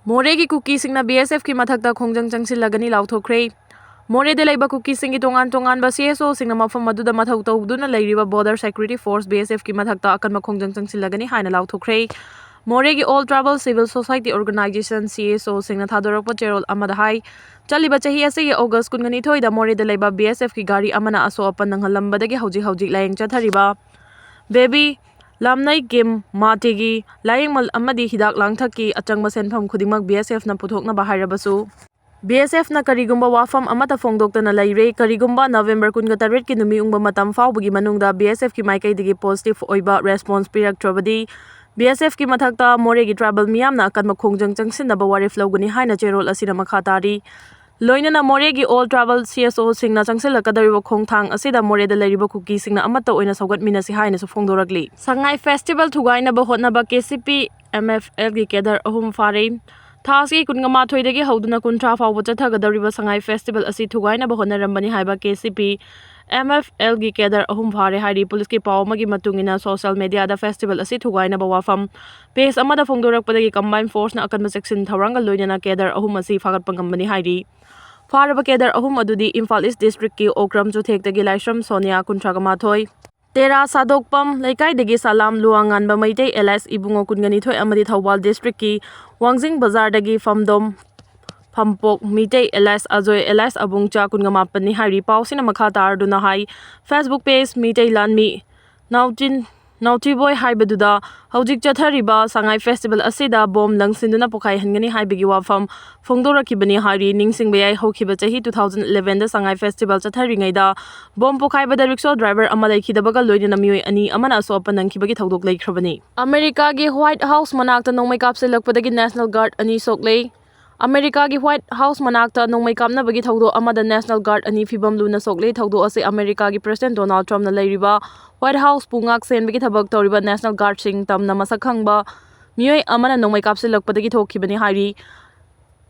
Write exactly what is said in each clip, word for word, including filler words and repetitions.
ꯃꯣꯔꯦꯒꯤ ꯀꯨꯀꯤꯁꯤꯡꯅ ꯕꯤ ꯑꯦꯁ ꯑꯦꯐꯀꯤ ꯃꯊꯛꯇ ꯈꯣꯡꯖꯪ ꯆꯪꯁꯤꯜꯂꯒꯅꯤ ꯂꯥꯎꯊꯣꯛꯈ꯭ꯔꯦ꯫ ꯃꯣꯔꯦꯗ ꯂꯩꯕ ꯀꯨꯀꯤꯁꯤꯡꯒꯤ ꯇꯣꯉꯥꯟ ꯇꯣꯉꯥꯟꯕ ꯁꯤ ꯑꯦꯁ ꯑꯣꯁꯤꯡꯅ ꯃꯐꯝ ꯑꯗꯨꯗ ꯃꯊꯧ ꯇꯧꯗꯨꯅ ꯂꯩꯔꯤꯕ Border Security Force, ꯕꯤ ꯑꯦꯁ ꯑꯦꯐꯀꯤ ꯃꯊꯛꯇ ꯑꯀꯟꯕ ꯈꯣꯡꯖꯪ ꯆꯪꯁꯤꯜꯂꯒꯅꯤ ꯍꯥꯏꯅ ꯂꯥꯎꯊꯣꯛꯈ꯭ꯔꯦ꯫ ꯃꯣꯔꯦꯒꯤ All Tribal Civil Society Organization, C S ꯑꯣꯁꯤꯡꯅ ꯊꯥꯗꯣꯔꯛꯄ ꯆꯦꯔꯣꯜ ꯑꯃꯗ ꯍꯥꯏ, ꯆꯠꯂꯤꯕ ꯆꯍꯤ ꯑꯁꯤꯒꯤ ꯑꯣꯒꯁ ꯀꯨꯟꯒꯅꯤꯊꯣꯏꯗ ꯃꯣꯔꯦꯗ ꯂꯩꯕ ꯕꯤ ꯑꯦꯁ ꯑꯦꯐꯀꯤ ꯒꯥꯔꯤ ꯑꯃꯅ ꯑꯁꯣꯛ ꯑꯄꯟ ꯅꯪꯍꯜꯂꯝꯕꯗꯒꯤ ꯍꯧꯖꯤꯛ ꯍꯧꯖꯤꯛ ꯂꯥꯌꯦꯡ ꯆꯠꯊꯔꯤꯕ ꯕꯦꯕꯤ ꯂꯥꯝꯅꯩ ꯀꯤꯝ ꯃꯥꯇꯦꯒꯤ ꯂꯥꯌꯦꯡꯃꯜ ꯑꯃꯗꯤ ꯍꯤꯗꯥꯛ ꯂꯥꯡꯊꯛꯀꯤ ꯑꯆꯪꯕ ꯁꯦꯟꯐꯝ ꯈꯨꯗꯤꯡꯃꯛ ꯕꯤ ꯑꯦꯁ ꯑꯦꯐꯅ ꯄꯨꯊꯣꯛꯅꯕ ꯍꯥꯏꯔꯕꯁꯨ, ꯕꯤ ꯑꯦꯁ ꯑꯦꯐꯅ ꯀꯔꯤꯒꯨꯝꯕ ꯋꯥꯐꯝ ꯑꯃꯠꯇ ꯐꯣꯡꯗꯣꯛꯇꯅ ꯂꯩꯔꯦ꯫ ꯀꯔꯤꯒꯨꯝꯕ ꯅꯕꯦꯝꯕꯔ ꯀꯨꯟꯒ ꯇꯔꯦꯠꯀꯤ ꯅꯨꯃꯤꯠ ꯌꯨꯡꯕ ꯃꯇꯝ ꯐꯥꯎꯕꯒꯤ ꯃꯅꯨꯡꯗ ꯕꯤ ꯑꯦꯁ ꯑꯦꯐꯀꯤ ꯃꯥꯏꯀꯩꯗꯒꯤ ꯄꯣꯖꯤꯇꯤꯚ ꯑꯣꯏꯕ ꯔꯦꯁꯄꯣꯟꯁ ꯄꯤꯔꯛꯇ꯭ꯔꯕꯗꯤ, ꯕꯤ ꯑꯦꯁ ꯑꯦꯐꯀꯤ ꯃꯊꯛꯇ ꯃꯣꯔꯦꯒꯤ ꯇ꯭ꯔꯥꯏꯕꯦꯜ ꯃꯤꯌꯥꯝꯅ ꯑꯀꯟꯕ ꯈꯣꯡꯖꯪ ꯆꯪꯁꯤꯟꯅꯕ ꯋꯥꯔꯦꯞ ꯂꯧꯒꯅꯤ ꯍꯥꯏꯅ ꯆꯦꯔꯣꯜ ꯑꯁꯤꯅ ꯃꯈꯥ ꯇꯥꯔꯤ꯫ ꯂꯣꯏꯅꯅ ꯃꯣꯔꯦꯒꯤ All Tribal ꯁꯤ ꯑꯦꯁ ꯑꯣꯁꯤꯡꯅ ꯆꯪꯁꯤꯜꯂꯛꯀꯗꯧꯔꯤꯕ ꯈꯣꯡꯊꯥꯡ ꯑꯁꯤꯗ ꯃꯣꯔꯦꯗ ꯂꯩꯔꯤꯕ ꯀꯨꯀꯤꯁꯤꯡꯅ ꯑꯃꯠꯇ ꯑꯣꯏꯅ ꯁꯧꯒꯠꯃꯤꯟꯅꯁꯤ ꯍꯥꯏꯅꯁꯨ ꯐꯣꯡꯗꯣꯔꯛꯂꯤ꯫ ꯁꯉꯥꯏ ꯐꯦꯁꯇꯤꯚꯦꯜ ꯊꯨꯒꯥꯏꯅꯕ ꯍꯣꯠꯅꯕ K C P M F ꯑꯦꯜꯒꯤ ꯀꯦꯗꯔ ꯑꯍꯨꯝ ꯐꯥꯔꯦ꯫ ꯊꯥ ꯑꯁꯤꯒꯤ ꯀꯨꯟꯒ ꯃꯥꯊꯣꯏꯗꯒꯤ ꯍꯧꯗꯨꯅ ꯀꯨꯟꯊ꯭ꯔꯥ ꯐꯥꯎꯕ ꯆꯠꯊꯒꯗꯧꯔꯤꯕ ꯁꯉꯥꯏ ꯐꯦꯁꯇꯤꯚꯦꯜ ꯑꯁꯤ ꯊꯨꯒꯥꯏꯅꯕ ꯍꯣꯠꯅꯔꯝꯕꯅꯤ ꯍꯥꯏꯕ K C P M F ꯑꯦꯜꯒꯤ ꯀꯦꯗꯔ ꯑꯍꯨꯝ ꯐꯥꯔꯦ ꯍꯥꯏꯔꯤ꯫ ꯄꯨꯂꯤꯁꯀꯤ ꯄꯥꯎ ꯑꯃꯒꯤ ꯃꯇꯨꯡ ꯏꯟꯅ, ꯁꯣꯁꯤꯌꯦꯜ ꯃꯦꯗꯤꯌꯥꯗ ꯐꯦꯁꯇꯤꯚꯦꯜ ꯑꯁꯤ ꯊꯨꯒꯥꯏꯅꯕ ꯋꯥꯐꯝ ꯄꯦꯖ ꯑꯃꯗ ꯐꯣꯡꯗꯣꯔꯛꯄꯗꯒꯤ ꯀꯝꯕꯥꯏꯟ ꯐꯣꯔꯁꯅ ꯑꯀꯟꯕ ꯆꯦꯛꯁꯤꯟ ꯊꯧꯔꯥꯡꯒ ꯂꯣꯏꯅꯅ ꯀꯦꯗꯔ ꯑꯍꯨꯝ ꯑꯁꯤ ꯐꯥꯒꯠꯄ ꯉꯝꯕꯅꯤ ꯍꯥꯏꯔꯤ꯫ ꯐꯥꯔꯕ ꯀꯦꯗꯔ ꯑꯍꯨꯝ ꯑꯗꯨꯗꯤ ꯏꯝꯐꯥꯜ ꯏꯁ ꯗꯤꯁꯇ꯭ꯔꯤꯛꯀꯤ ꯑꯣꯀ꯭ꯔꯝ ꯆꯨꯊꯦꯛꯇꯒꯤ ꯂꯥꯏꯁ꯭ꯔꯝ ꯁꯣꯅꯤꯌꯥ, ꯀꯨꯟꯊ꯭ꯔꯥ ꯃꯥꯊꯣꯏ, ꯇꯦꯔꯥ ꯁꯥꯗꯣꯛꯄꯝ ꯂꯩꯀꯥꯏꯗꯒꯤ ꯁꯂꯥꯝ ꯂꯨꯋꯥꯉꯥꯟꯕ ꯃꯩꯇꯩ ꯑꯦꯂꯥꯏꯁ ꯏꯕꯨꯡꯉꯣ, ꯀꯨꯟꯒ ꯅꯤꯊꯣꯏ, ꯑꯃꯗꯤ ꯊꯧꯕꯥꯜ ꯗꯤꯁꯇ꯭ꯔꯤꯛꯀꯤ ꯋꯥꯡꯖꯤꯡ ꯕꯖꯥꯔꯗꯒꯤ ꯐꯝꯗꯣꯝ ꯐꯝꯄꯣꯛ ꯃꯤꯇꯩ ꯑꯦꯂꯥꯏꯁ ꯑꯖꯣꯏ ꯑꯦꯂꯥꯏꯁ ꯑꯕꯨꯡꯆꯥ, ꯀꯨꯟꯒ ꯃꯥꯄꯟꯅꯤ ꯍꯥꯏꯔꯤ꯫ ꯄꯥꯎꯁꯤꯅ ꯃꯈꯥ ꯇꯥꯔꯗꯨꯅ ꯍꯥꯏ, ꯐꯦꯁꯕꯨꯛ ꯄꯦꯖ ꯃꯤꯇꯩ ꯂꯥꯟꯃꯤ ꯅꯥꯎꯆꯤꯟ ꯅꯥꯎꯆꯤꯕꯣꯏ ꯍꯥꯏꯕꯗꯨꯗ ꯍꯧꯖꯤꯛ ꯆꯠꯊꯔꯤꯕ ꯁꯉꯥꯏ ꯐꯦꯁꯇꯤꯚꯦꯜ ꯑꯁꯤꯗ ꯕꯣꯝ ꯂꯪꯁꯤꯟꯗꯨꯅ ꯄꯣꯈꯥꯏꯍꯟꯒꯅꯤ ꯍꯥꯏꯕꯒꯤ ꯋꯥꯐꯝ ꯐꯣꯡꯗꯣꯔꯛꯈꯤꯕꯅꯤ ꯍꯥꯏꯔꯤ꯫ ꯅꯤꯡꯁꯤꯡꯕ ꯌꯥꯏ, ꯍꯧꯈꯤꯕ ꯆꯍꯤ two thousand elevenꯗ ꯁꯉꯥꯏ ꯐꯦꯁꯇꯤꯚꯦꯜ ꯆꯠꯊꯔꯤꯉꯩꯗ ꯕꯣꯝ ꯄꯣꯈꯥꯏꯕꯗ ꯔꯤꯛꯁꯣ ꯗ꯭ꯔꯥꯏꯚꯔ ꯑꯃ ꯂꯩꯈꯤꯗꯕꯒ ꯂꯣꯏꯅꯅ ꯃꯤꯑꯣꯏ ꯑꯅꯤ ꯑꯃꯅ ꯑꯁꯣꯛ ꯑꯄꯟ ꯅꯪꯈꯤꯕꯒꯤ ꯊꯧꯗꯣꯛ ꯂꯩꯈ꯭ꯔꯕꯅꯤ꯫ ꯑꯃꯦꯔꯤꯀꯥꯒꯤ ꯋꯥꯏꯠ ꯍꯥꯎꯁ ꯃꯅꯥꯛꯇ ꯅꯣꯡꯃꯩ ꯀꯥꯞꯁꯤꯜꯂꯛꯄꯗꯒꯤ ꯅꯦꯁꯅꯦꯜ ꯒꯥꯔꯗ ꯑꯅꯤ ꯁꯣꯛꯂꯦ꯫ ꯑꯃꯦꯔꯤꯀꯥꯒꯤ ꯋꯥꯏꯠ ꯍꯥꯎꯁ ꯃꯅꯥꯛꯇ ꯅꯣꯡꯃꯩ ꯀꯥꯞꯅꯕꯒꯤ ꯊꯧꯗꯣꯛ ꯑꯃꯗ ꯅꯦꯁꯅꯦꯜ ꯒꯥꯔꯗ ꯑꯅꯤ ꯐꯤꯕꯝ ꯂꯨꯅ ꯁꯣꯛꯂꯦ꯫ ꯊꯧꯗꯣꯛ ꯑꯁꯤ ꯑꯃꯦꯔꯤꯀꯥꯒꯤ ꯄ꯭ꯔꯦꯁꯤꯗꯦꯟꯠ ꯗꯣꯅꯥꯜꯗ ꯇ꯭ꯔꯝꯞꯅ ꯂꯩꯔꯤꯕ ꯋꯥꯏꯠ ꯍꯥꯎꯁꯄꯨ ꯉꯥꯛ ꯁꯦꯟꯕꯒꯤ ꯊꯕꯛ ꯇꯧꯔꯤꯕ ꯅꯦꯁꯅꯦꯜ ꯒꯥꯔꯗꯁꯤꯡ ꯇꯝꯅ ꯃꯁꯛ ꯈꯪꯕ ꯃꯤꯑꯣꯏ ꯑꯃꯅ ꯅꯣꯡꯃꯩ ꯀꯥꯞꯁꯤꯜꯂꯛꯄꯗꯒꯤ ꯊꯣꯛꯈꯤꯕꯅꯤ ꯍꯥꯏꯔꯤ꯫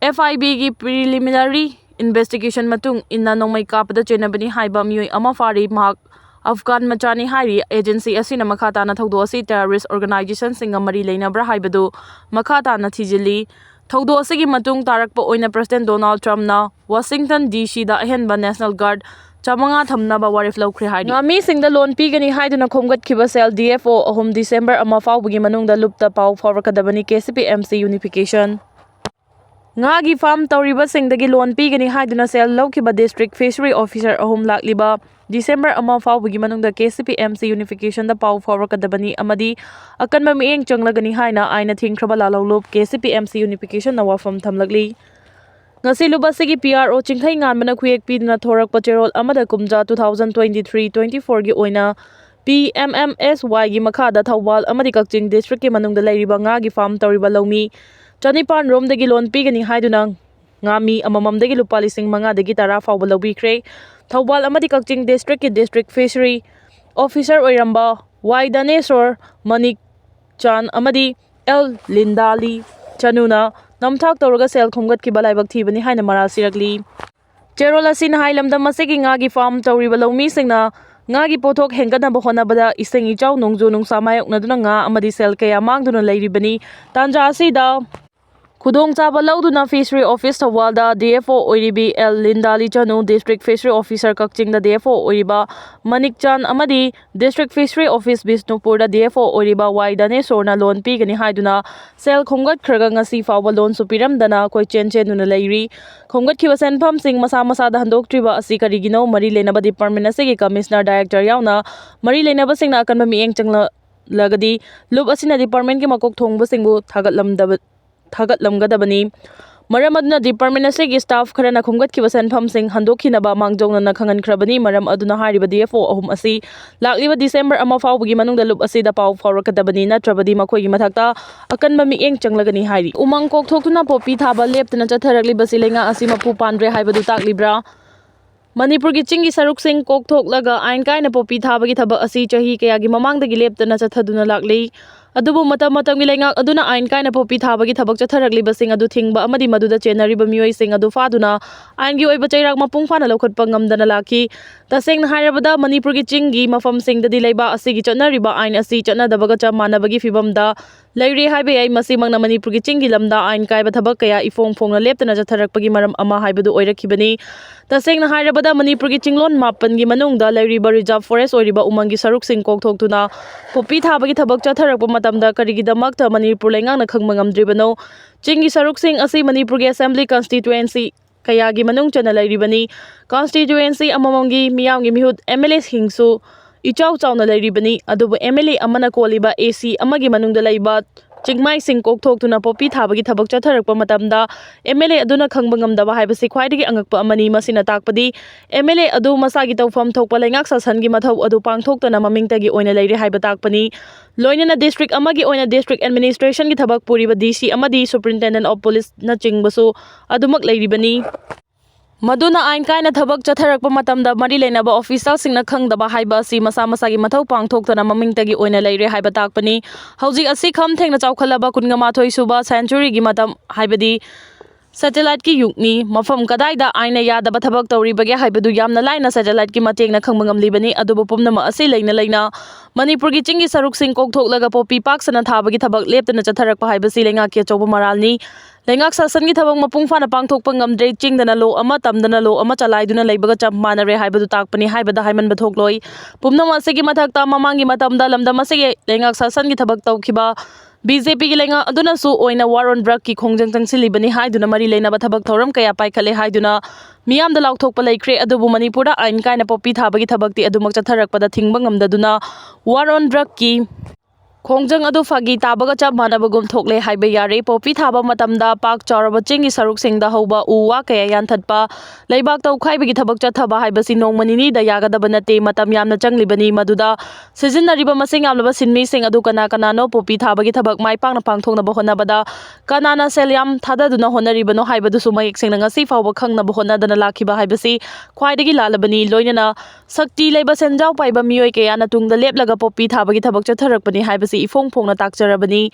ꯑꯦꯐ ꯑꯥꯏ ꯕꯤꯒꯤ ꯄ꯭ꯔꯤꯂꯤꯃꯤꯅꯔꯤ ꯏꯟꯚꯦꯁꯇꯤꯒꯦꯁꯟ ꯃꯇꯨꯡ ꯏꯟꯅ ꯅꯣꯡꯃꯩ ꯀꯥꯞꯄꯗ ꯆꯦꯟꯅꯕꯅꯤ ꯍꯥꯏꯕ ꯃꯤꯑꯣꯏ ꯑꯃ ꯐꯥꯔꯤ꯫ ꯃꯍꯥꯛ ꯑꯐꯒꯥꯟ ꯃꯆꯥꯅꯤ ꯍꯥꯏꯔꯤ꯫ ꯑꯦꯖꯦꯟꯁꯤ ꯑꯁꯤꯅ ꯃꯈꯥ ꯇꯥꯅ ꯊꯧꯗꯣꯛ ꯑꯁꯤ ꯇꯦꯔꯣꯔꯤꯁ꯭ꯠ ꯑꯣꯔꯒꯅꯥꯏꯖꯦꯁꯟꯁꯤꯡꯒ ꯃꯔꯤ ꯂꯩꯅꯕ꯭ꯔꯥ ꯍꯥꯏꯕꯗꯨ ꯃꯈꯥ ꯇꯥꯅ ꯊꯤꯖꯤꯜꯂꯤ꯫ ꯊꯧꯗꯣꯛ ꯑꯁꯤꯒꯤ ꯃꯇꯨꯡ ꯇꯥꯔꯛꯄ ꯑꯣꯏꯅ President Donald Trumpꯅ Washington D Cꯗ ꯑꯍꯦꯟꯕ National Guard ꯆꯥꯃꯉꯥ ꯊꯝꯅꯕ ꯋꯥꯔꯦꯞ ꯂꯧꯈ꯭ꯔꯦ ꯍꯥꯏꯔꯤ꯫ ꯉꯥꯃꯤꯁꯤꯡꯗ ꯂꯣꯟ ꯄꯤꯒꯅꯤ ꯍꯥꯏꯗꯨꯅ ꯈꯣꯝꯒꯠꯈꯤꯕ ꯁꯦꯜ D F O ꯑꯍꯨꯝ December ꯑꯃ ꯐꯥꯎꯕꯒꯤ ꯃꯅꯨꯡꯗ ꯂꯨꯞꯇ ꯄꯥꯎ ꯐꯥꯎꯔꯛꯀꯗꯕꯅꯤ, K C P M C Unification꯫ ꯉꯥꯒꯤ farm ꯇꯧꯔꯤꯕꯁꯤꯡꯗꯒꯤ ꯂꯣꯟ ꯄꯤꯒꯅꯤ ꯍꯥꯏꯗꯨꯅ ꯁꯦꯜ ꯂꯧꯈꯤꯕ District Fishery Officer ꯑꯍꯨꯝ ꯂꯥꯛꯂꯤꯕ December ꯑꯃ ꯐꯥꯎꯕꯒꯤ ꯃꯅꯨꯡꯗ K C P M C Unificationꯗ ꯄꯥꯎ ꯐꯥꯎꯔꯛꯀꯗꯕꯅꯤ ꯑꯃꯗꯤ ꯑꯀꯟꯕ ꯃꯤꯠꯌꯦꯡ ꯆꯪꯂꯒꯅꯤ ꯍꯥꯏꯅ ꯑꯥꯏꯟꯅ ꯊꯤꯡꯈ꯭ꯔꯕ ꯂꯥꯜꯍꯧꯂꯨꯞ K C P M C Unificationꯅ ꯋꯥꯐꯝ ꯊꯝꯂꯛꯂꯤ꯫ ꯉꯁꯤ ꯂꯨꯞ ꯑꯁꯤꯒꯤ P R O ꯆꯤꯡꯈꯩ ꯉꯥꯟꯕꯅ ꯈꯨꯌꯦꯛ ꯄꯤꯗꯨꯅ ꯊꯣꯔꯛꯄ ꯆꯦꯔꯣꯜ ꯑꯃꯗ ꯀꯨꯝꯖꯥ two thousand twenty-three twenty-fourꯒꯤ ꯑꯣꯏꯅ P M M S Yꯒꯤ ꯃꯈꯥꯗ ꯊꯧꯕꯥꯜ ꯑꯃꯗꯤ ꯀꯛꯆꯤꯡ Districtꯀꯤ ꯃꯅꯨꯡꯗ ꯂꯩꯔꯤꯕ ꯉꯥꯒꯤ farm ꯇꯧꯔꯤꯕ ꯂꯧꯃꯤ ꯆꯅꯤꯄꯥꯟ ꯔꯣꯝꯗꯒꯤ ꯂꯣꯟ ꯄꯤꯒꯅꯤ ꯍꯥꯏꯗꯨꯅ ꯉꯥꯃꯤ ꯑꯃꯃꯝꯗꯒꯤ ꯂꯨꯄꯥ ꯂꯤꯁꯤꯡ ꯃꯉꯥꯗꯒꯤ ꯇꯔꯥ ꯐꯥꯎꯕ ꯂꯧꯕꯤꯈ꯭ꯔꯦ꯫ ꯊꯧꯕꯥꯜ ꯑꯃꯗꯤ ꯀꯛꯆꯤꯡ Districtꯀꯤ District Fishery Officer ꯑꯣꯏꯔꯝꯕ ꯋꯥꯏ ꯗꯅꯦꯁꯣꯔ, ꯃꯅꯤꯛ ꯆꯥꯟ ꯑꯃꯗꯤ ꯑꯦꯜ ꯂꯤꯟꯗꯥꯂꯤ ꯆꯅꯨꯅ ꯅꯝꯊꯥꯛ ꯇꯧꯔꯒ ꯁꯦꯜ ꯈꯣꯝꯒꯠꯈꯤꯕ ꯂꯥꯏꯕꯛ ꯊꯤꯕꯅꯤ ꯍꯥꯏꯅ ꯃꯔꯥꯜ ꯁꯤꯔꯛꯂꯤ꯫ ꯆꯦꯔꯣꯜ ꯑꯁꯤꯅ ꯍꯥꯏ, ꯂꯝꯗꯝ ꯑꯁꯤꯒꯤ ꯉꯥꯒꯤ farm ꯇꯧꯔꯤꯕ ꯂꯧꯃꯤꯁꯤꯡꯅ ꯉꯥꯒꯤ ꯄꯣꯠꯊꯣꯛ ꯍꯦꯟꯒꯠꯅꯕ ꯍꯣꯠꯅꯕꯗ ꯏꯁꯤꯡ ꯏꯆꯥꯎ, ꯅꯣꯡꯖꯨ ꯅꯨꯡꯁꯥ ꯃꯥꯌꯣꯛꯅꯗꯨꯅ ꯉꯥ ꯑꯃꯗꯤ ꯁꯦꯜ ꯀꯌꯥ ꯃꯥꯡꯗꯨꯅ ꯂꯩꯔꯤꯕꯅꯤ꯫ ꯇꯥꯟꯖꯥ ꯑꯁꯤꯗ ꯈꯨꯗꯣꯡꯆꯥꯕ ꯂꯧꯗꯨꯅ Fishery Office ꯊꯧꯕꯥꯜꯗ D F O ꯑꯣꯏꯔꯤꯕꯤ ꯑꯦꯜ ꯂꯤꯟꯗꯥꯂꯤ ꯆꯅꯨ, District Fishery Officer ꯀꯛꯆꯤꯡꯗ D F O ꯑꯣꯏꯔꯤꯕ ꯃꯅꯤꯛ ꯆꯥꯟ ꯑꯃꯗꯤ District Fishery Office ꯕꯤꯁꯅꯨꯄꯨꯔꯗ D F O ꯑꯣꯏꯔꯤꯕ ꯋꯥꯏ ꯗꯅꯦꯁꯣꯔꯅ ꯂꯣꯟ ꯄꯤꯒꯅꯤ ꯍꯥꯏꯗꯨꯅ ꯁꯦꯜ ꯈꯣꯝꯒꯠꯈ꯭ꯔꯒ ꯉꯁꯤ ꯐꯥꯎꯕ ꯂꯣꯟꯁꯨ ꯄꯤꯔꯝꯗꯅ ꯀꯣꯏꯆꯦꯟ ꯆꯦꯟꯗꯨꯅ ꯂꯩꯔꯤ꯫ ꯈꯣꯝꯒꯠꯈꯤꯕ ꯁꯦꯟꯐꯝꯁꯤꯡ ꯃꯁꯥ ꯃꯁꯥꯗ ꯍꯟꯗꯣꯛꯇ꯭ꯔꯤꯕ ꯑꯁꯤ ꯀꯔꯤꯒꯤꯅꯣ? ꯃꯔꯤ ꯂꯩꯅꯕ department ꯑꯁꯤꯒꯤ Commissioner, Director ꯌꯥꯎꯅ ꯃꯔꯤ ꯂꯩꯅꯕꯁꯤꯡꯅ ꯑꯀꯟꯕ ꯃꯤꯠꯌꯦꯡ ꯆꯪꯂꯒꯗꯤ ꯂꯨꯞ ꯑꯁꯤꯅ departmentꯀꯤ ꯃꯀꯣꯛ ꯊꯣꯡꯕꯁꯤꯡꯕꯨ ꯊꯥꯒꯠꯂꯝꯗꯕ ꯊꯥꯒꯠꯂꯝꯒꯗꯕꯅꯤ꯫ ꯃꯔꯝ ꯑꯗꯨꯅ department ꯑꯁꯤꯒꯤ staff ꯈꯔꯅ ꯈꯣꯝꯒꯠꯈꯤꯕ ꯁꯦꯟꯐꯝꯁꯤꯡ ꯍꯟꯗꯣꯛꯈꯤꯅꯕ ꯃꯥꯡꯖꯧꯅꯅ ꯈꯪꯍꯟꯈ꯭ꯔꯕꯅꯤ꯫ ꯃꯔꯝ ꯑꯗꯨꯅ ꯍꯥꯏꯔꯤꯕ D F O ꯑꯍꯨꯝ ꯑꯁꯤ ꯂꯥꯛꯂꯤꯕ December ꯑꯃ ꯐꯥꯎꯕꯒꯤ ꯃꯅꯨꯡꯗ ꯂꯨꯞ ꯑꯁꯤꯗ ꯄꯥꯎ ꯐꯥꯎꯔꯛꯀꯗꯕꯅꯤ, ꯅꯠꯇ꯭ꯔꯕꯗꯤ ꯃꯈꯣꯏꯒꯤ ꯃꯊꯛꯇ ꯑꯀꯟꯕ ꯃꯤꯠꯌꯦꯡ ꯆꯪꯂꯒꯅꯤ ꯍꯥꯏꯔꯤ꯫ ꯎꯃꯪ ꯀꯣꯛꯊꯣꯛꯇꯨꯅ ꯄꯣꯄꯤ ꯊꯥꯕ ꯂꯦꯞꯇꯅ ꯆꯠꯊꯔꯛꯂꯤꯕꯁꯤ ꯂꯩꯉꯥꯛ ꯑꯁꯤ ꯃꯄꯨ ꯄꯥꯟꯗ꯭ꯔꯦ ꯍꯥꯏꯕꯗꯨ ꯇꯥꯛꯂꯤꯕ꯭ꯔꯥ? ꯃꯅꯤꯄꯨꯔꯒꯤ ꯆꯤꯡꯒꯤ ꯁꯔꯨꯛꯁꯤꯡ ꯀꯣꯛꯊꯣꯛꯂꯒ ꯑꯥꯏꯟ ꯀꯥꯏꯅ ꯄꯣꯄꯤ ꯊꯥꯕꯒꯤ ꯊꯕꯛ ꯑꯁꯤ ꯆꯍꯤ ꯀꯌꯥꯒꯤ ꯃꯃꯥꯡꯗꯒꯤ ꯂꯦꯞꯇꯅ ꯆꯠꯊꯗꯨꯅ ꯂꯥꯛꯂꯤ꯫ ꯑꯗꯨꯕꯨ ꯃꯇꯝ ꯃꯇꯝꯒꯤ ꯂꯩꯉꯥꯛ ꯑꯗꯨꯅ ꯑꯥꯏꯟ ꯀꯥꯏꯅ ꯄꯣꯄꯤ ꯊꯥꯕꯒꯤ ꯊꯕꯛ ꯆꯠꯊꯔꯛꯂꯤꯕꯁꯤꯡ ꯑꯗꯨ ꯊꯤꯡꯕ ꯑꯃꯗꯤ ꯃꯗꯨꯗ ꯆꯦꯟꯅꯔꯤꯕ ꯃꯤꯑꯣꯏꯁꯤꯡ ꯑꯗꯨ ꯐꯥꯗꯨꯅ ꯑꯥꯏꯟꯒꯤ ꯑꯣꯏꯕ ꯆꯩꯔꯥꯛ ꯃꯄꯨꯡ ꯐꯥꯅ ꯂꯧꯈꯠꯄ ꯉꯝꯗꯅ ꯂꯥꯛꯈꯤ꯫ ꯇꯁꯦꯡꯅ ꯍꯥꯏꯔꯕꯗ, ꯃꯅꯤꯄꯨꯔꯒꯤ ꯆꯤꯡꯒꯤ ꯃꯐꯝꯁꯤꯡꯗꯗꯤ ꯂꯩꯕꯥꯛ ꯑꯁꯤꯒꯤ ꯆꯠꯅꯔꯤꯕ ꯑꯥꯏꯟ ꯑꯁꯤ ꯆꯠꯅꯗꯕꯒ ꯆꯞ ꯃꯥꯟꯅꯕꯒꯤ ꯐꯤꯕꯝꯗ ꯂꯩꯔꯦ ꯍꯥꯏꯕ ꯌꯥꯏ꯫ ꯃꯁꯤꯃꯛꯅ ꯃꯅꯤꯄꯨꯔꯒꯤ ꯆꯤꯡꯒꯤ ꯂꯝꯗ ꯑꯥꯏꯟ ꯀꯥꯏꯕ ꯊꯕꯛ ꯀꯌꯥ ꯏꯐꯣꯡ ꯐꯣꯡꯅ ꯂꯦꯞꯇꯅ ꯆꯠꯊꯔꯛꯄꯒꯤ ꯃꯔꯝ ꯑꯃ ꯍꯥꯏꯕꯗꯨ ꯑꯣꯏꯔꯛꯈꯤꯕꯅꯤ꯫ ꯇꯁꯦꯡꯅ ꯍꯥꯏꯔꯕꯗ, ꯃꯅꯤꯄꯨꯔꯒꯤ ꯆꯤꯡꯂꯣꯟ ꯃꯥꯄꯟꯒꯤ ꯃꯅꯨꯡꯗ ꯂꯩꯔꯤꯕ reserve forest ꯑꯣꯏꯔꯤꯕ ꯎꯃꯪꯒꯤ ꯁꯔꯨꯛꯁꯤꯡ ꯀꯣꯛꯊꯣꯛꯇꯨꯅ ꯄꯣꯄꯤ ꯊꯥꯕꯒꯤ ꯊꯕꯛ ꯆꯠꯊꯔꯛꯄ ꯃꯇꯝꯗ ꯀꯔꯤꯒꯤꯗꯃꯛꯇ ꯃꯅꯤꯄꯨꯔ ꯂꯩꯉꯥꯛꯅ ꯈꯪꯕ ꯉꯝꯗ꯭ꯔꯤꯕꯅꯣ? ꯆꯤꯡꯒꯤ ꯁꯔꯨꯛꯁꯤꯡ ꯑꯁꯤ ꯃꯅꯤꯄꯨꯔꯒꯤ assembly constituency ꯀꯌꯥꯒꯤ ꯃꯅꯨꯡ ꯆꯟꯅ ꯂꯩꯔꯤꯕꯅꯤ꯫ Constituency ꯑꯃꯃꯝꯒꯤ ꯃꯤꯌꯥꯝꯒꯤ ꯃꯤꯍꯨꯠ, MLAꯁꯤꯡꯁꯨ ꯏꯆꯥꯎ ꯆꯥꯎꯅ ꯂꯩꯔꯤꯕꯅꯤ꯫ ꯑꯗꯨꯕꯨ MLA ꯑꯃꯅ ꯀꯣꯜꯂꯤꯕ AC ꯑꯃꯒꯤ ꯃꯅꯨꯡꯗ ꯂꯩꯕ ꯆꯤꯡꯃꯥꯏꯁꯤꯡ ꯀꯣꯛꯊꯣꯛꯇꯨꯅ ꯄꯣꯄꯤ ꯊꯥꯕꯒꯤ ꯊꯕꯛ ꯆꯠꯊꯔꯛꯄ ꯃꯇꯝꯗ, MLA ꯑꯗꯨꯅ ꯈꯪꯕ ꯉꯝꯗꯕ ꯍꯥꯏꯕꯁꯤ ꯈ꯭ꯋꯥꯏꯗꯒꯤ ꯑꯉꯛꯄ ꯑꯃꯅꯤ꯫ ꯃꯁꯤꯅ ꯇꯥꯛꯄꯗꯤ MLA ꯑꯗꯨ ꯃꯁꯥꯒꯤ ꯇꯧꯐꯝ ꯊꯣꯛꯄ ꯂꯩꯉꯥꯛ ꯁꯥꯁꯟꯒꯤ ꯃꯊꯧ ꯑꯗꯨ ꯄꯥꯡꯊꯣꯛꯇꯅ ꯃꯃꯤꯡꯇꯒꯤ ꯑꯣꯏꯅ ꯂꯩꯔꯦ ꯍꯥꯏꯕ ꯇꯥꯛꯄꯅꯤ꯫ ꯂꯣꯏꯅꯅ district ꯑꯃꯒꯤ ꯑꯣꯏꯅ district administrationꯒꯤ ꯊꯕꯛ ꯄꯨꯔꯤꯕ DC ꯑꯃꯗꯤ Superintendent of Policeꯅꯆꯤꯡꯕꯁꯨ ꯑꯗꯨꯃꯛ ꯂꯩꯔꯤꯕꯅꯤ꯫ ꯃꯗꯨꯅ ꯑꯥꯏꯟ ꯀꯥꯏꯅ ꯊꯕꯛ ꯆꯠꯊꯔꯛꯄ ꯃꯇꯝꯗ ꯃꯔꯤ ꯂꯩꯅꯕ officerꯁꯤꯡꯅ ꯈꯪꯗꯕ ꯍꯥꯏꯕ ꯑꯁꯤ ꯃꯁꯥ ꯃꯁꯥꯒꯤ ꯃꯊꯧ ꯄꯥꯡꯊꯣꯛꯇꯅ ꯃꯃꯤꯡꯇꯒꯤ ꯑꯣꯏꯅ ꯂꯩꯔꯦ ꯍꯥꯏꯕ ꯇꯥꯛꯄꯅꯤ꯫ ꯍꯧꯖꯤꯛ ꯑꯁꯤ ꯈꯝ ꯊꯦꯡꯅ ꯆꯥꯎꯈꯠꯂꯕ ꯀꯨꯟꯃꯥꯊꯣꯏ ꯁꯨꯕ centuryꯒꯤ ꯃꯇꯝ, ꯍꯥꯏꯕꯗꯤ satelliteꯀꯤ ꯌꯨꯒꯅꯤ꯫ ꯃꯐꯝ ꯀꯗꯥꯏꯗ ꯑꯥꯏꯟꯅ ꯌꯥꯗꯕ ꯊꯕꯛ ꯇꯧꯔꯤꯕꯒꯦ ꯍꯥꯏꯕꯗꯨ ꯌꯥꯝꯅ ꯂꯥꯏꯅ satelliteꯀꯤ ꯃꯇꯦꯡꯅ ꯈꯪꯕ ꯉꯝꯂꯤꯕꯅꯤ꯫ ꯑꯗꯨꯕꯨ ꯄꯨꯝꯅꯃꯛ ꯑꯁꯤ ꯂꯩꯅ ꯂꯩꯅ ꯃꯅꯤꯄꯨꯔꯒꯤ ꯆꯤꯡꯒꯤ ꯁꯔꯨꯛꯁꯤꯡ ꯀꯣꯛꯊꯣꯛꯂꯒ ꯄꯣꯄꯤ ꯄꯥꯛ ꯁꯟꯅ ꯊꯥꯕꯒꯤ ꯊꯕꯛ ꯂꯦꯞꯇꯅ ꯆꯠꯊꯔꯛꯄ ꯍꯥꯏꯕꯁꯤ ꯂꯩꯉꯥꯛꯀꯤ ꯑꯆꯧꯕ ꯃꯔꯥꯜꯅꯤ꯫ ꯂꯩꯉꯥꯛ ꯁꯥꯁꯟꯒꯤ ꯊꯕꯛ ꯃꯄꯨꯡ ꯐꯥꯅ ꯄꯥꯡꯊꯣꯛꯄ ꯉꯝꯗ꯭ꯔꯦ꯫ ꯆꯤꯡꯗꯅ law ꯑꯃ, ꯇꯝꯗꯅ law ꯑꯃ ꯆꯂꯥꯏꯗꯨꯅ ꯂꯩꯕꯒ ꯆꯞ ꯃꯥꯟꯅꯔꯦ ꯍꯥꯏꯕꯗꯨ ꯇꯥꯛꯄꯅꯤ ꯍꯥꯏꯕꯗ ꯍꯥꯏꯃꯟꯕ ꯊꯣꯛꯂꯣꯏ꯫ ꯄꯨꯝꯅꯃꯛ ꯑꯁꯤꯒꯤ ꯃꯊꯛꯇ, ꯃꯃꯥꯡꯒꯤ ꯃꯇꯝꯗ ꯂꯝꯗꯝ ꯑꯁꯤꯒꯤ ꯂꯩꯉꯥꯛ ꯁꯥꯁꯟꯒꯤ ꯊꯕꯛ ꯇꯧꯈꯤꯕ BJPꯒꯤ ꯂꯩꯉꯥꯛ ꯑꯗꯨꯅꯁꯨ ꯑꯣꯏꯅ war on drugꯀꯤ ꯈꯣꯡꯖꯪ ꯆꯪꯁꯤꯜꯂꯤꯕꯅꯤ ꯍꯥꯏꯗꯨꯅ ꯃꯔꯤ ꯂꯩꯅꯕ ꯊꯕꯛ ꯊꯧꯔꯝ ꯀꯌꯥ ꯄꯥꯏꯈꯠꯂꯦ ꯍꯥꯏꯗꯨꯅ ꯃꯤꯌꯥꯝꯗ ꯂꯥꯎꯊꯣꯛꯄ ꯂꯩꯈ꯭ꯔꯦ꯫ ꯑꯗꯨꯕꯨ ꯃꯅꯤꯄꯨꯔꯗ ꯑꯥꯏꯟ ꯀꯥꯏꯅ ꯄꯣꯄꯤ ꯊꯥꯕꯒꯤ ꯊꯕꯛꯇꯤ ꯑꯗꯨꯃꯛ ꯆꯠꯊꯔꯛꯄꯗ ꯊꯤꯡꯕ ꯉꯝꯗꯗꯨꯅ war on drugꯀꯤ ꯈꯣꯡꯖꯪ ꯑꯗꯨ ꯐꯥꯒꯤ ꯇꯥꯕꯒ ꯆꯞ ꯃꯥꯟꯅꯕꯒꯨꯝ ꯊꯣꯛꯂꯦ ꯍꯥꯏꯕ ꯌꯥꯔꯦ꯫ ꯄꯣꯄꯤ ꯊꯥꯕ ꯃꯇꯝꯗ ꯄꯥꯛ ꯆꯥꯎꯔꯕ ꯆꯤꯡꯒꯤ ꯁꯔꯨꯛꯁꯤꯡꯗ ꯍꯧꯕ ꯎ ꯋꯥ ꯀꯌꯥ ꯌꯥꯟꯊꯠꯄ, ꯂꯩꯕꯥꯛ ꯇꯧꯈꯥꯏꯕꯒꯤ ꯊꯕꯛ ꯆꯠꯊꯕ ꯍꯥꯏꯕꯁꯤ ꯅꯣꯡꯃ ꯅꯤꯅꯤꯗ ꯌꯥꯒꯗꯕ ꯅꯠꯇꯦ꯫ ꯃꯇꯝ ꯌꯥꯝꯅ ꯆꯪꯂꯤꯕꯅꯤ꯫ ꯃꯗꯨꯗ ꯁꯤꯖꯤꯟꯅꯔꯤꯕ ꯃꯁꯤꯡ ꯌꯥꯝꯂꯕ ꯁꯤꯟꯃꯤꯁꯤꯡ ꯑꯗꯨ ꯀꯅꯥ ꯀꯅꯥꯅꯣ? ꯄꯣꯄꯤ ꯊꯥꯕꯒꯤ ꯊꯕꯛ ꯃꯥꯏ ꯄꯥꯛꯅ ꯄꯥꯡꯊꯣꯛꯅꯕ ꯍꯣꯠꯅꯕꯗ ꯀꯅꯥꯅ ꯁꯦꯜ ꯌꯥꯝ ꯊꯥꯗꯗꯨꯅ ꯍꯣꯠꯅꯔꯤꯕꯅꯣ ꯍꯥꯏꯕꯗꯨꯁꯨ ꯃꯌꯦꯛ ꯁꯦꯡꯅ ꯉꯁꯤ ꯐꯥꯎꯕ ꯈꯪꯅꯕ ꯍꯣꯠꯅꯗꯅ ꯂꯥꯛꯈꯤꯕ ꯍꯥꯏꯕꯁꯤ ꯈ꯭ꯋꯥꯏꯗꯒꯤ ꯂꯥꯜꯂꯕꯅꯤ꯫ ꯂꯣꯏꯅꯅ ꯁꯛꯇꯤ ꯂꯩꯕ ꯁꯦꯟꯖꯥꯎ ꯄꯥꯏꯕ ꯃꯤꯑꯣꯏ ꯀꯌꯥꯅ ꯇꯨꯡꯗ ꯂꯦꯞꯂꯒ ꯄꯣꯄꯤ ꯊꯥꯕꯒꯤ ꯊꯕꯛ ꯆꯠꯊꯔꯛꯄꯅꯤ ꯍꯥꯏꯕꯁꯤ ꯁꯤ ꯏꯐꯣꯡ ꯐꯣꯡꯅ ꯇꯥꯛꯆꯔꯕꯅꯤ꯫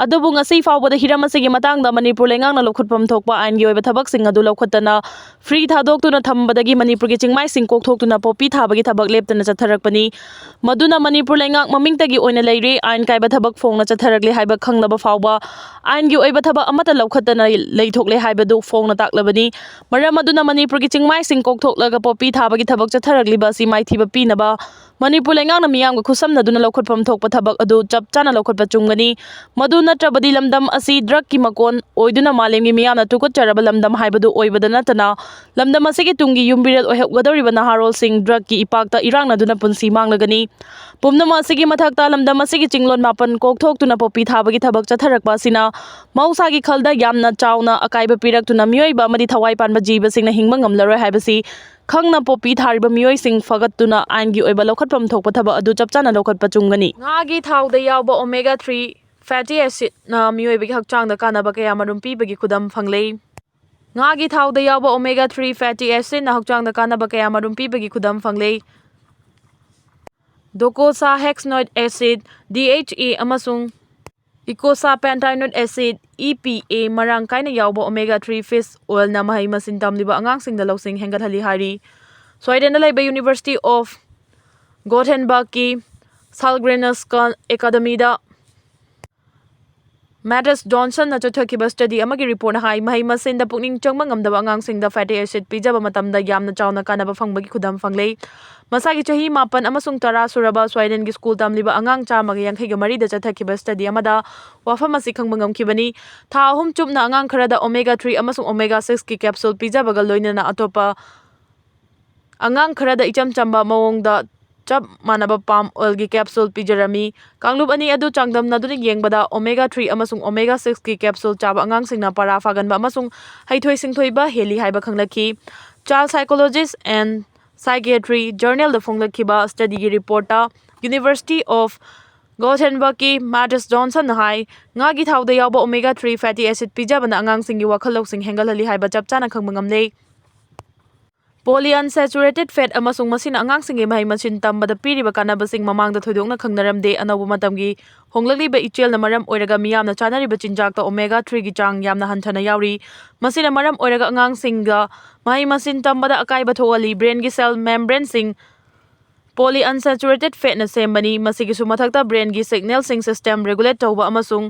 ꯑꯗꯨꯕꯨ ꯉꯁꯤ ꯐꯥꯎꯕꯗ ꯍꯤꯔꯝ ꯑꯁꯤꯒꯤ ꯃꯇꯥꯡꯗ ꯃꯅꯤꯄꯨꯔ ꯂꯩꯉꯥꯛꯅ ꯂꯧꯈꯠꯐꯝ ꯊꯣꯛꯄ ꯑꯥꯏꯟꯒꯤ ꯑꯣꯏꯕ ꯊꯕꯛꯁꯤꯡ ꯑꯗꯨ ꯂꯧꯈꯠꯇꯅ, ꯐ꯭ꯔꯤ ꯊꯥꯗꯣꯛꯇꯨꯅ ꯊꯝꯕꯗꯒꯤ ꯃꯅꯤꯄꯨꯔꯒꯤ ꯆꯤꯡꯃꯥꯏꯁꯤꯡ ꯀꯣꯛꯊꯣꯛꯇꯨꯅ ꯄꯣꯄꯤ ꯊꯥꯕꯒꯤ ꯊꯕꯛ ꯂꯦꯞꯇꯅ ꯆꯠꯊꯔꯛꯄꯅꯤ꯫ ꯃꯗꯨꯅ ꯃꯅꯤꯄꯨꯔ ꯂꯩꯉꯥꯛ ꯃꯃꯤꯡꯇꯒꯤ ꯑꯣꯏꯅ ꯂꯩꯔꯤ, ꯑꯥꯏꯟ ꯀꯥꯏꯕ ꯊꯕꯛ ꯐꯣꯡꯅ ꯆꯠꯊꯔꯛꯂꯤ ꯍꯥꯏꯕ ꯈꯪꯂꯕ ꯐꯥꯎꯕ ꯑꯥꯏꯟꯒꯤ ꯑꯣꯏꯕ ꯊꯕꯛ ꯑꯃꯠꯇ ꯂꯧꯈꯠꯇꯅ ꯂꯩꯊꯣꯛꯂꯦ ꯍꯥꯏꯕꯗꯨ ꯐꯣꯡꯅ ꯇꯥꯛꯂꯕꯅꯤ꯫ ꯃꯔꯝ ꯑꯗꯨꯅ ꯃꯅꯤꯄꯨꯔꯒꯤ ꯆꯤꯡꯃꯥꯏꯁꯤꯡ ꯀꯣꯛꯊꯣꯛꯂꯒ ꯄꯣꯄꯤ ꯊꯥꯕꯒꯤ ꯊꯕꯛ ꯆꯠꯊꯔꯛꯂꯤꯕ ꯑꯁꯤ ꯃꯥꯏꯊꯤꯕ ꯄꯤꯅꯕ ꯃꯅꯤꯄꯨꯔ ꯂꯩꯉꯥꯛꯅ ꯃꯤꯌꯥꯝꯒ ꯈꯨꯠꯁꯝꯅꯗꯨꯅ ꯂꯧꯈꯠꯐꯝ ꯊꯣꯛꯄ ꯊꯕꯛ ꯑꯗꯨ ꯆꯞ ꯆꯥꯅ ꯂꯧꯈꯠꯄ ꯆꯨꯝꯒꯅꯤ꯫ ꯃꯗꯨ ꯅꯠꯇ꯭ꯔꯕꯗꯤ ꯂꯝꯗꯝ ꯑꯁꯤ ꯗ꯭ꯔꯒꯀꯤ ꯃꯀꯣꯟ ꯑꯣꯏꯗꯨꯅ ꯃꯥꯂꯦꯝꯒꯤ ꯃꯤꯌꯥꯝꯅ ꯇꯨꯀꯠꯆꯔꯕ ꯂꯝꯗꯝ ꯍꯥꯏꯕꯗꯨ ꯑꯣꯏꯕꯗ ꯅꯠꯇꯅ, ꯂꯝꯗꯝ ꯑꯁꯤꯒꯤ ꯇꯨꯡꯒꯤ ꯌꯨꯝꯕꯤꯔꯦꯜ ꯑꯣꯏꯍꯧꯒꯗꯧꯔꯤꯕ ꯅꯍꯥꯔꯣꯜꯁꯤꯡ ꯗ꯭ꯔꯒꯀꯤ ꯏꯄꯥꯛꯇ ꯏꯔꯥꯛꯅꯗꯨꯅ ꯄꯨꯟꯁꯤ ꯃꯥꯡꯂꯒꯅꯤ꯫ ꯄꯨꯝꯅꯃꯛ ꯑꯁꯤꯒꯤ ꯃꯊꯛꯇ ꯂꯝꯗꯝ ꯑꯁꯤꯒꯤ ꯆꯤꯡꯂꯣꯟ ꯃꯥꯄꯟ ꯀꯣꯛꯊꯣꯛꯇꯨꯅ ꯄꯣꯄꯤ ꯊꯥꯕꯒꯤ ꯊꯕꯛ ꯆꯠꯊꯔꯛꯄ ꯑꯁꯤꯅ ꯃꯍꯧꯁꯥꯒꯤ ꯈꯜꯗ ꯌꯥꯝꯅ ꯆꯥꯎꯅ ꯑꯀꯥꯏꯕ ꯄꯤꯔꯛꯇꯨꯅ ꯃꯤꯑꯣꯏꯕ ꯑꯃꯗꯤ ꯊꯋꯥꯏ ꯄꯥꯟꯕ ꯖꯤꯕꯁꯤꯡꯅ ꯍꯤꯡꯕ ꯉꯝꯂꯔꯣꯏ ꯍꯥꯏꯕꯁꯤ ꯈꯪꯅ ꯄꯣꯄꯤ ꯊꯥꯔꯤꯕ ꯃꯤꯑꯣꯏꯁꯤꯡ ꯐꯒꯠꯇꯨꯅ ꯑꯥꯏꯟꯒꯤ ꯑꯣꯏꯕ ꯂꯧꯈꯠꯐꯝ ꯊꯣꯛꯄ ꯊꯕꯛ ꯑꯗꯨ ꯆꯞ ꯆꯥꯅ ꯂꯧꯈꯠꯄ ꯆꯨꯝꯒꯅꯤ꯫ ꯉꯥꯒꯤ ꯊꯥꯎꯗ ꯌꯥꯎꯕ omega three fatty acidꯅ ꯃꯤꯑꯣꯏꯕꯒꯤ ꯍꯛꯆꯥꯡꯗ ꯀꯥꯟꯅꯕ ꯀꯌꯥ ꯃꯔꯨꯝ ꯄꯤꯕꯒꯤ ꯈꯨꯗꯝ ꯐꯪꯂꯦ꯫ ꯉꯥꯒꯤ ꯊꯥꯎꯗ ꯌꯥꯎꯕ omega three fatty acidꯅ ꯍꯛꯆꯥꯡꯗ ꯀꯥꯟꯅꯕ ꯀꯌꯥ ꯃꯔꯨꯝ ꯄꯤꯕꯒꯤ ꯈꯨꯗꯝ ꯐꯪꯂꯦ꯫ Docosahexaenoic acid, D H A, ꯑꯃꯁꯨꯡ eicosapentaenoic acid, E P A, ꯃꯔꯥꯡ ꯀꯥꯏꯅ ꯌꯥꯎꯕ omega three fish oilꯅ ꯃꯍꯩ ꯃꯁꯤꯡ ꯇꯝꯂꯤꯕ ꯑꯉꯥꯡꯁꯤꯡꯗ ꯂꯧꯁꯤꯡ ꯍꯦꯟꯒꯠꯍꯜꯂꯤ ꯍꯥꯏꯔꯤ꯫ Swedenꯗ ꯂꯩꯕ University of Gothenburgꯀꯤ Sahlgrenska Academyꯗ Mattis Johnsonꯅ ꯆꯠꯊꯈꯤꯕ study ꯑꯃꯒꯤ reportꯅ ꯍꯥꯏ, ꯃꯍꯩ ꯃꯁꯤꯡꯗ ꯄꯨꯛꯅꯤꯡ ꯆꯪꯕ ꯉꯝꯗꯕ ꯑꯉꯥꯡꯁꯤꯡꯗ fatty acid ꯄꯤꯖꯕ ꯃꯇꯝꯗ ꯌꯥꯝꯅ ꯆꯥꯎꯅ ꯀꯥꯟꯅꯕ ꯐꯪꯕꯒꯤ ꯈꯨꯗꯝ ꯐꯪꯂꯦ꯫ ꯃꯁꯥꯒꯤ ꯆꯍꯤ ꯃꯥꯄꯟ ꯑꯃꯁꯨꯡ ꯇꯔꯥ ꯁꯨꯔꯕ Swedenꯒꯤ school ꯇꯝꯂꯤꯕ ꯑꯉꯥꯡ ꯆꯥꯝꯃꯒ ꯌꯥꯡꯈꯩꯒ ꯃꯔꯤꯗ ꯆꯠꯊꯈꯤꯕ study ꯑꯃꯗ ꯋꯥꯐꯝ ꯑꯁꯤ ꯈꯪꯕ ꯉꯝꯈꯤꯕꯅꯤ꯫ ꯊꯥ ꯑꯍꯨꯝ ꯆꯨꯞꯅ ꯑꯉꯥꯡ ꯈꯔꯗ omega three ꯑꯃꯁꯨꯡ omega sixꯀꯤ capsule ꯄꯤꯖꯕꯒ ꯂꯣꯏꯅꯅ ꯑꯇꯣꯞꯄ ꯑꯉꯥꯡ ꯈꯔꯗ ꯏꯆꯝ ꯆꯝꯕ ꯃꯑꯣꯡꯗ ꯆꯞ ꯃꯥꯟꯅꯕ palm oilꯒꯤ capsule ꯄꯤꯖꯔꯝꯃꯤ꯫ ꯀꯥꯡꯂꯨꯞ ꯑꯅꯤ ꯑꯗꯨ ꯆꯥꯡꯗꯝꯅꯗꯨꯅ ꯌꯦꯡꯕꯗ omega three ꯑꯃꯁꯨꯡ omega sixꯀꯤ capsule ꯆꯥꯕ ꯑꯉꯥꯡꯁꯤꯡꯅ ꯄꯔꯥ ꯐꯥꯒꯟꯕ ꯑꯃꯁꯨꯡ ꯍꯩꯊꯣꯏ ꯁꯤꯡꯊꯣꯏꯕ ꯍꯦꯜꯂꯤ ꯍꯥꯏꯕ ꯈꯪꯂꯛꯈꯤ꯫ Child psychologist and psychiatry journalꯗ ꯐꯣꯡꯂꯛꯈꯤꯕ studyꯒꯤ reportꯇ University of Gothenburgꯀꯤ Mattis Johnsonꯅ ꯍꯥꯏ, ꯉꯥꯒꯤ ꯊꯥꯎꯗ ꯌꯥꯎꯕ omega three fatty acid ꯄꯤꯖꯕꯅ ꯑꯉꯥꯡꯁꯤꯡꯒꯤ ꯋꯥꯈꯜ ꯂꯧꯁꯤꯡ ꯍꯦꯟꯒꯠꯍꯜꯂꯤ ꯍꯥꯏꯕ ꯆꯞ ꯆꯥꯅ ꯈꯪꯕ ꯉꯝꯂꯦ꯫ Polyunsaturated fat ꯑꯃꯁꯨꯡ ꯃꯁꯤꯅ ꯑꯉꯥꯡꯁꯤꯡꯒꯤ ꯃꯍꯩ ꯃꯁꯤꯡ ꯇꯝꯕꯗ ꯄꯤꯔꯤꯕ ꯀꯥꯟꯅꯕꯁꯤꯡ ꯃꯃꯥꯡꯗ ꯊꯣꯏꯗꯣꯛꯅ ꯈꯪꯅꯔꯝꯗꯦ꯫ ꯑꯅꯧꯕ ꯃꯇꯝꯒꯤ ꯍꯣꯡꯂꯛꯂꯤꯕ ꯏꯆꯦꯜꯅ ꯃꯔꯝ ꯑꯣꯏꯔꯒ ꯃꯤꯌꯥꯝꯅ ꯆꯥꯅꯔꯤꯕ ꯆꯤꯟꯖꯥꯛꯇ omega threeꯒꯤ ꯆꯥꯡ ꯌꯥꯝꯅ ꯍꯟꯊꯅ ꯌꯥꯎꯔꯤ꯫ ꯃꯁꯤꯅ ꯃꯔꯝ ꯑꯣꯏꯔꯒ ꯑꯉꯥꯡꯁꯤꯡꯗ ꯃꯍꯩ ꯃꯁꯤꯡ ꯇꯝꯕꯗ ꯑꯀꯥꯏꯕ ꯊꯣꯛꯍꯜꯂꯤ꯫ Brainꯒꯤ cell membranesꯁꯤꯡ polyunsaturated fatꯅ ꯁꯦꯝꯕꯅꯤ꯫ ꯃꯁꯤꯒꯤꯁꯨ ꯃꯊꯛꯇ brainꯒꯤ signalꯁꯤꯡ system regulate ꯇꯧꯕ ꯑꯃꯁꯨꯡ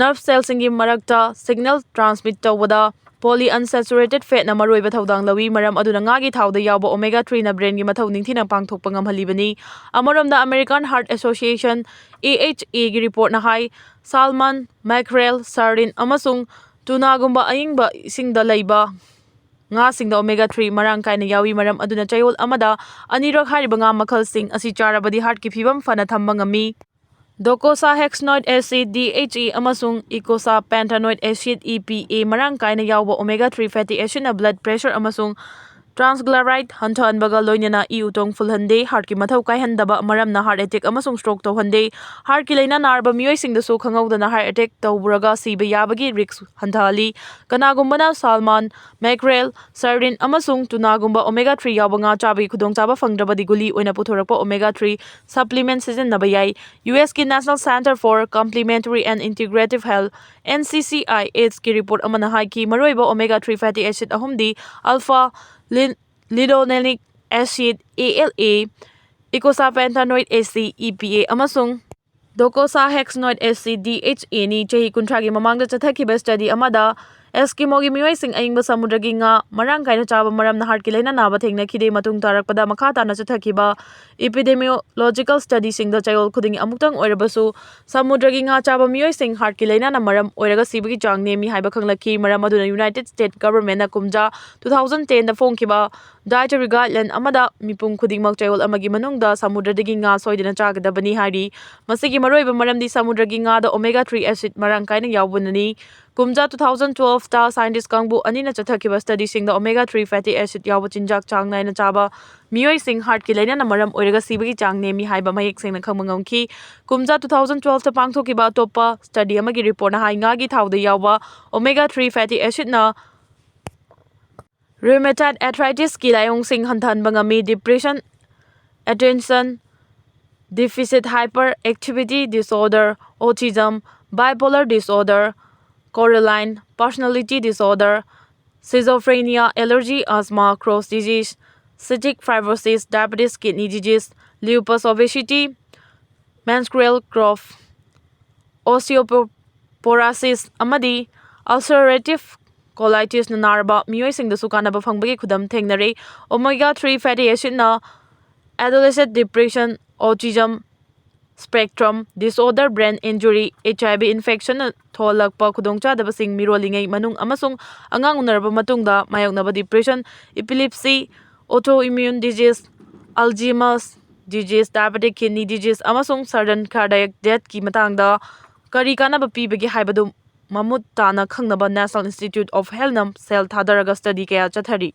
nerve cellꯁꯤꯡꯒꯤ ꯃꯔꯛꯇ signal transmit ꯇꯧꯕꯗ polyunsaturated fatꯅ ꯃꯔꯨꯑꯣꯏꯕ ꯊꯧꯗꯥꯡ ꯂꯧꯏ꯫ ꯃꯔꯝ ꯑꯗꯨꯅ ꯉꯥꯒꯤ ꯊꯥꯎꯗ ꯌꯥꯎꯕ omega threeꯅ brainꯒꯤ ꯃꯊꯧ ꯅꯤꯡꯊꯤꯅ ꯄꯥꯡꯊꯣꯛꯄ ꯉꯝꯍꯜꯂꯤꯕꯅꯤ꯫ ꯑꯃꯔꯣꯝꯗ American Heart Association, AHAꯒꯤ reportꯅ ꯍꯥꯏ, salmon, mackerel, sardine ꯑꯃꯁꯨꯡ tunaꯒꯨꯝꯕ ꯑꯏꯪꯕ ꯏꯁꯤꯡꯗ ꯂꯩꯕ ꯉꯥꯁꯤꯡꯗ omega three ꯃꯔꯥꯡ ꯀꯥꯏꯅ ꯌꯥꯎꯏ꯫ ꯃꯔꯝ ꯑꯗꯨꯅ ꯆꯌꯣꯜ ꯑꯃꯗ ꯑꯅꯤꯔꯛ ꯍꯥꯏꯔꯤꯕ ꯉꯥ ꯃꯈꯜꯁꯤꯡ ꯑꯁꯤ ꯆꯥꯔꯕꯗꯤ heartꯀꯤ ꯐꯤꯕꯝ ꯐꯅ ꯊꯝꯕ ꯉꯝꯃꯤ꯫ Docosahexaenoic acid, DHA, ꯑꯃꯁꯨꯡ eicosapentaenoic acid, EPA, ꯃꯔꯥꯡ ꯀꯥꯏꯅ ꯌꯥꯎꯕ omega three fatty acidꯅ blood pressure ꯑꯃꯁꯨꯡ triglyceride ꯍꯟꯊꯍꯟꯕꯒ ꯂꯣꯏꯅꯅ ꯏ ꯎꯇꯣꯡ ꯐꯨꯜꯍꯟꯗꯦ꯫ Heartꯀꯤ ꯃꯊꯧ ꯀꯥꯏꯍꯟꯗꯕ ꯃꯔꯝꯅ heart attack ꯑꯃꯁꯨꯡ stroke ꯇꯧꯍꯟꯗꯦ꯫ Heartꯀꯤ ꯂꯥꯏꯅꯥ ꯅꯥꯔꯕ ꯃꯤꯑꯣꯏꯁꯤꯡꯗꯁꯨ ꯈꯪꯍꯧꯗꯅ heart attack ꯇꯧꯔꯒ ꯁꯤꯕ ꯌꯥꯕꯒꯤ risk ꯍꯟꯊꯍꯜꯂꯤ꯫ ꯀꯅꯥꯒꯨꯝꯕꯅ salmon, mackerel, sardine ꯑꯃꯁꯨꯡ tunaꯒꯨꯝꯕ omega three ꯌꯥꯎꯕ ꯉꯥ ꯆꯥꯕꯒꯤ ꯈꯨꯗꯣꯡꯆꯥꯕ ꯐꯪꯗ꯭ꯔꯕꯗꯤ, ꯒꯨꯂꯤ ꯑꯣꯏꯅ ꯄꯨꯊꯣꯔꯛꯄ omega three supplement ꯁꯤꯖꯤꯟꯅꯕ ꯌꯥꯏ꯫ USꯀꯤ National Center for Complementary and Integrative Health, NCCIHꯀꯤ report ꯑꯃꯅ ꯍꯥꯏꯈꯤ, ꯃꯔꯨꯑꯣꯏꯕ omega three fatty acid ꯑꯍꯨꯝꯗꯤ alpha lin-, linolenic acid, ALA, eicosapentaenoic acid, EPA, ꯑꯃꯁꯨꯡ docosahexaenoic acid, DHAꯅꯤ꯫ ꯆꯍꯤ ꯀꯨꯟꯊ꯭ꯔꯥꯒꯤ ꯃꯃꯥꯡꯗ ꯆꯠꯊꯈꯤꯕ study ꯑꯃꯗ Eskimoꯒꯤ ꯃꯤꯑꯣꯏꯁꯤꯡ ꯑꯏꯪꯕ ꯁꯃꯨꯗ꯭ꯔꯒꯤ ꯉꯥ ꯃꯔꯥꯡ ꯀꯥꯏꯅ ꯆꯥꯕ ꯃꯔꯝꯅ heartꯀꯤ ꯂꯥꯏꯅꯥ ꯅꯥꯕ ꯊꯦꯡꯅꯈꯤꯗꯦ꯫ ꯃꯇꯨꯡ ꯇꯥꯔꯛꯄꯗ ꯃꯈꯥ ꯇꯥꯅ ꯆꯠꯊꯈꯤꯕ epidemiological studyꯁꯤꯡꯗ ꯆꯌꯣꯜ ꯈꯨꯗꯤꯡꯒꯤ ꯑꯃꯨꯛꯇꯪ ꯑꯣꯏꯔꯕꯁꯨ ꯁꯃꯨꯗ꯭ꯔꯒꯤ ꯉꯥ ꯆꯥꯕ ꯃꯤꯑꯣꯏꯁꯤꯡ heartꯀꯤ ꯂꯥꯏꯅꯥꯅ ꯃꯔꯝ ꯑꯣꯏꯔꯒ ꯁꯤꯕꯒꯤ ꯆꯥꯡ ꯅꯦꯝꯃꯤ ꯍꯥꯏꯕ ꯈꯪꯂꯛꯈꯤ꯫ ꯃꯔꯝ ꯑꯗꯨꯅ United States governmentꯅ ꯀꯨꯝꯖꯥ two thousand tenꯗ ꯐꯣꯡꯈꯤꯕ dietary guideline ꯑꯃꯗ ꯃꯤꯄꯨꯝ ꯈꯨꯗꯤꯡꯃꯛ ꯆꯌꯣꯜ ꯑꯃꯒꯤ ꯃꯅꯨꯡꯗ ꯁꯃꯨꯗ꯭ꯔꯗꯒꯤ ꯉꯥ ꯁꯣꯏꯗꯅ ꯆꯥꯒꯗꯕꯅꯤ ꯍꯥꯏꯔꯤ꯫ ꯃꯁꯤꯒꯤ ꯃꯔꯨꯑꯣꯏꯕ ꯃꯔꯝꯗꯤ ꯁꯃꯨꯗ꯭ꯔꯒꯤ ꯉꯥꯗ omega three acid ꯃꯔꯥꯡ ꯀꯥꯏꯅ ꯌꯥꯎꯕꯅꯅꯤ꯫ ꯀꯨꯝꯖꯥ two thousand twelveꯇ scientist ꯀꯥꯡꯕꯨ ꯑꯅꯤꯅ ꯆꯠꯊꯈꯤꯕ studyꯁꯤꯡꯗ omega three fatty acid ꯌꯥꯎꯕ ꯆꯤꯟꯖꯥꯛ ꯆꯥꯡ ꯅꯥꯏꯅ ꯆꯥꯕ ꯃꯤꯑꯣꯏꯁꯤꯡ heartꯀꯤ ꯂꯥꯏꯅꯥꯅ ꯃꯔꯝ ꯑꯣꯏꯔꯒ ꯁꯤꯕꯒꯤ ꯆꯥꯡ ꯅꯦꯝꯃꯤ ꯍꯥꯏꯕ ꯃꯌꯦꯛ ꯁꯦꯡꯅ ꯈꯪꯕ ꯉꯝꯈꯤ꯫ ꯀꯨꯝꯖꯥ two thousand twelveꯇ ꯄꯥꯡꯊꯣꯛꯈꯤꯕ ꯑꯇꯣꯞꯄ study ꯑꯃꯒꯤ reportꯅ ꯍꯥꯏ, ꯉꯥꯒꯤ ꯊꯥꯎꯗ ꯌꯥꯎꯕ omega three fatty acidꯅ Rheumatoid arthritis ꯀꯤ ꯂꯥꯏꯑꯣꯡꯁꯤꯡ ꯍꯟꯊꯍꯟꯕ ꯉꯝꯃꯤ꯫ Depression, attention deficit hyperactivity disorder, autism, bipolar disorder, borderline personality disorder, schizophrenia, allergy, asthma, Crohn's disease, cystic fibrosis, diabetes, kidney disease, lupus, obesity, menstrual cramp, osteoporosis ꯑꯃꯗꯤ ulcerative colitis ꯅ ꯅꯥꯔꯕ ꯃꯤꯑꯣꯏꯁꯤꯡꯗꯁꯨ ꯀꯥꯟꯅꯕ ꯐꯪꯕꯒꯤ ꯈꯨꯗꯝ ꯊꯦꯡꯅꯔꯤ꯫ Omega three fatty acid ꯅ adolescent depression, autism spectrum disorder, brain injury, H I V infection ꯅ ꯊꯣꯛꯍꯜꯂꯛꯄ ꯈꯨꯗꯣꯡꯆꯥꯗꯕꯁꯤꯡ, ꯃꯤꯔꯣꯜꯂꯤꯉꯩ ꯃꯅꯨꯡ ꯑꯃꯁꯨꯡ ꯑꯉꯥꯡ ꯎꯅꯔꯕ ꯃꯇꯨꯡꯗ ꯃꯥꯌꯣꯛꯅꯕ depression, epilepsy, autoimmune disease, Alzheimer's disease, diabetic kidney disease, ꯑꯃꯁꯨꯡ sudden cardiac death ꯀꯤ ꯃꯇꯥꯡꯗ ꯀꯔꯤ ꯀꯥꯟꯅꯕ ꯄꯤꯕꯒꯦ ꯍꯥꯏꯕꯗꯨ ꯃꯃꯨꯠ ꯇꯥꯅ ꯈꯪꯅꯕ National Institute of Health ꯅ ꯁꯦꯜ ꯊꯥꯗꯔꯒ study ꯀꯌꯥ ꯆꯠꯊꯔꯤ꯫